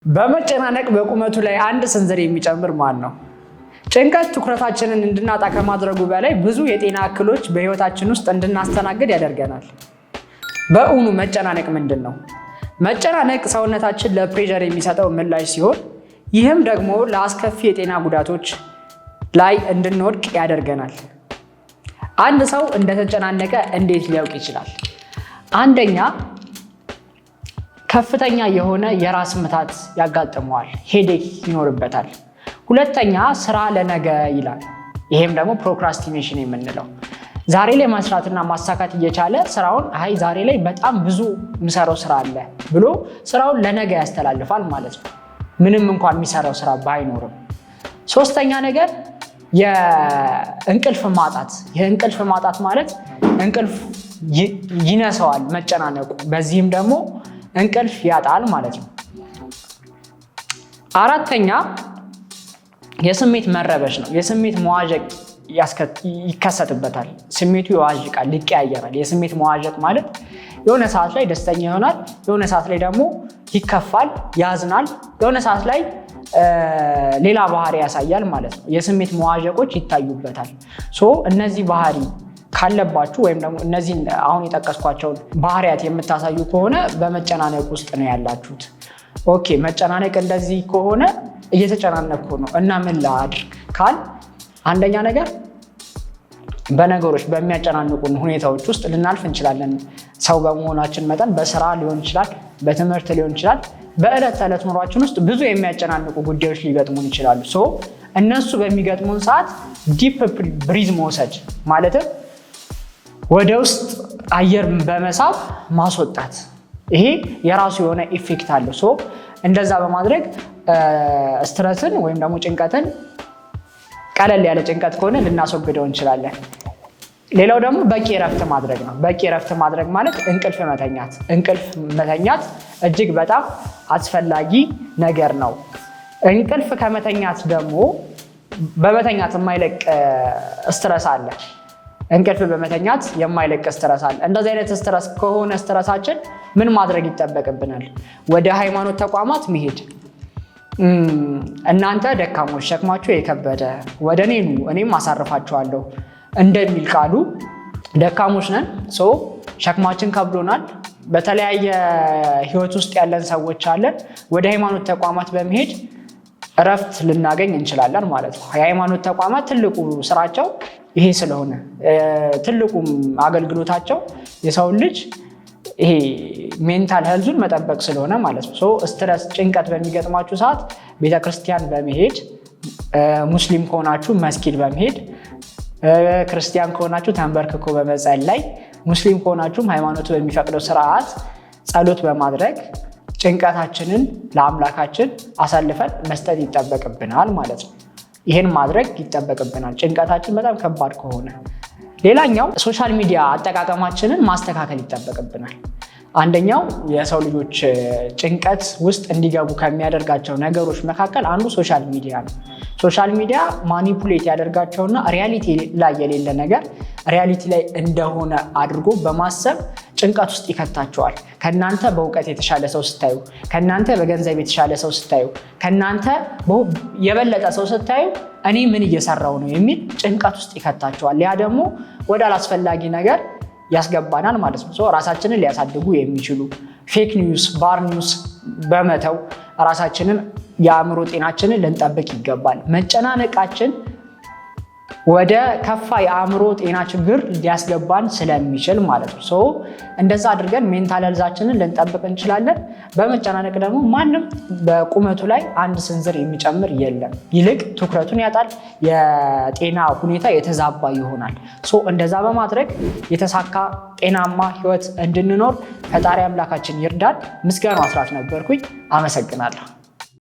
በመጨናነቅ በቁመቱ ላይ አንድ ስንዝር የሚጨምር ማን ነው? ጭንቀት ትኩረታችንን እንድናጣ ከማድረጉ በላይ ብዙ የጤና እክሎች በህይወታችን ውስጥ እንድናስተናግድ ያደርገናል። በእውኑ መጨናነቅ ምንድን ነው? መጨናነቅ ሰውነታችን ለ pressure የሚሰጠው ምላሽ ሲሆን ይህም ደግሞ ለአስከፊ የጤና ጉዳቶች ላይ እንድንወድቅ ያደርገናል። አንድ ሰው እንደተጨናነቀ እንዴት ሊያውቅ ይችላል? አንደኛ፣ ከፍተኛ የሆነ የራስ ምታት ያጋጥመዋል፣ headache ይኖርበታል። ሁለተኛ፣ ስራ ለነገ ይላል። ይሄም ደግሞ procrastination የምንለው፣ ዛሬ ላይ መስራትና ማሳካት እየቻለ ስራውን አይ ዛሬ ላይ በጣም ብዙ የምሰራው ስራ አለ ብሎ ስራውን ለነገ ያስተላልፋል ማለት ነው፣ ምንም እንኳን የሚሰራው ስራ ባይኖርም። ሶስተኛ ነገር የእንቅልፍ ማጣት። የእንቅልፍ ማጣት ማለት እንቅልፍ ይነሳዋል መጨናነቁ፣ በዚህም ደግሞ እንቅልፍ ያጣል ማለት ነው። አራተኛ የስሜት መረበሽ ነው። የስሜት መዋዠቅ ይከሰትበታል። ስሜቱ ይዋዥቃል፣ ይቀያየራል። የስሜት መዋዠቅ ማለት የሆነ ሰዓት ላይ ደስተኛ ይሆናል፣ የሆነ ሰዓት ላይ ደግሞ ይከፋል፣ ያዝናል፣ የሆነ ሰዓት ላይ ሌላ ባህሪ ያሳያል ማለት ነው። የስሜት መዋዠቆች ይታዩበታል። So እነዚህ ባህሪ ካለባችሁ ወይም ደግሞ እነዚህን አሁን የጠቀስኳቸውን ባህሪያት የምታሳዩ ከሆነ በመጨናነቅ ውስጥ ነው ያላችሁት። Okay፣ መጨናነቅ እንደዚህ ከሆነ፣ እየተጨናነቅኩ ነው እና ምን ላድርግ ካል፣ አንደኛ ነገር በነገሮች በሚያጨናንቁን ሁኔታዎች ውስጥ ልናልፍ እንችላለን። ሰው በመሆናችን መጠን በስራ ሊሆን ይችላል፣ በትምህርት ሊሆን ይችላል። በዕለት ተዕለት ኑሯችን ውስጥ ብዙ የሚያጨናንቁ ጉዳዮች ሊገጥሙን ይችላሉ። So እነሱ በሚገጥሙን ሰዓት deep breath መውሰድ፣ ማለትም ወደ ውስጥ አየር በመሳብ ማስወጣት፣ ይሄ የራሱ የሆነ effect አለው። So እንደዛ በማድረግ stress ን ወይም ደግሞ ጭንቀትን፣ ቀለል ያለ ጭንቀት ከሆነ ልናስወግደው እንችላለን። ሌላው ደግሞ በቂ እረፍት ማድረግ ነው። በቂ እረፍት ማድረግ ማለት እንቅልፍ መተኛት። እንቅልፍ መተኛት እጅግ በጣም አስፈላጊ ነገር ነው። እንቅልፍ ከመተኛት ደግሞ በመተኛት የማይለቅ stress አለ። እንቅልፍ በመተኛት የማይለቅ stress አለ። እንደዚህ አይነት stress ከሆነ stress ኣችን ምን ማድረግ ይጠበቅብናል? ወደ ሃይማኖት ተቋማት መሄድ። እናንተ ደካሞች፣ ሸክማችሁ የከበደ፣ ወደ እኔ ኑ እኔም አሳርፋችኋለሁ እንደሚል ቃሉ፣ ደካሞች ነን፣ so ሸክማችን ከብዶናል። በተለያየ ህይወት ውስጥ ያለን ሰዎች አለን። ወደ ሃይማኖት ተቋማት በመሄድ እረፍት ልናገኝ እንችላለን ማለት ነው። የሃይማኖት ተቋማት ትልቁ ስራቸው ይሄ ስለሆነ፣ ትልቁም አገልግሎታቸው የሰውን ልጅ ይሄ mental health ኡን መጠበቅ ስለሆነ ማለት ነው። Stress፣ ጭንቀት በሚገጥማችሁ ሰዓት ቤተክርስቲያን በመሄድ፣ ሙስሊም ከሆናችሁ መስጊድ በመሄድ፣ ክርስቲያን ከሆናችሁ ተንበርክኮ በመጸለይ፣ ሙስሊም ከሆናችሁም ሃይማኖቱ በሚፈቅደው ስርዓት ጸሎት በማድረግ ጭንቀታችንን ለአምላካችን አሳልፈን መስጠት ይጠበቅብናል ማለት ነው። ይህን ማድረግ ይጠበቅብናል ጭንቀታችን በጣም ከባድ ከሆነ። ሌላኛው social media አጠቃቀማችንን ማስተካከል ይጠበቅብናል። አንደኛው የሰው ልጆች ጭንቀት ውስጥ እንዲገቡ ከሚያደርጋቸው ነገሮች መካከል አንዱ social media ነው። Social media manipulate ያደርጋቸውና reality ላይ የሌለ ነገር reality ላይ እንደሆነ አድርጎ በማሰብ ጭንቀት ውስጥ ይከታቸዋል። ከእናንተ በእውቀት የተሻለ ሰው ስታዩ፣ ከእናንተ በገንዘብ የተሻለ ሰው ስታዩ፣ ከእናንተ የበለጠ ሰው ስታዩ እኔ ምን እየሰራሁ ነው የሚል ጭንቀት ውስጥ ይከታቸዋል። ያ ደግሞ ወደ አላስፈላጊ ነገር ያስገባናል ማለት ነው። ራሳችንን ሊያሳድጉ የሚችሉ fake news፣ bad news በመተው ራሳችንን፣ የአእምሮ ጤናችንን ልንጠብቅ ይገባል። መጨናነቃችን ወደ ከፋ የአእምሮ ጤና ችግር ሊያስገባን ስለሚችል ማለት ነው። So እንደዛ አድርገን mental health ኣችንን ልንጠብቅ እንችላለን። በመጨናነቅ ደግሞ ማንም በቁመቱ ላይ አንድ ስንዝር የሚጨምር የለም። ይልቅ ትኩረቱን ያጣል፣ የጤና ሁኔታ የተዛባ ይሆናል። So እንደዛ በማድረግ የተሳካ ጤናማ ህይወት እንድንኖር ፈጣሪ አምላካችን ይርዳን። ምስጋናው አስራት ነበርኩኝ። አመሰግናለሁ።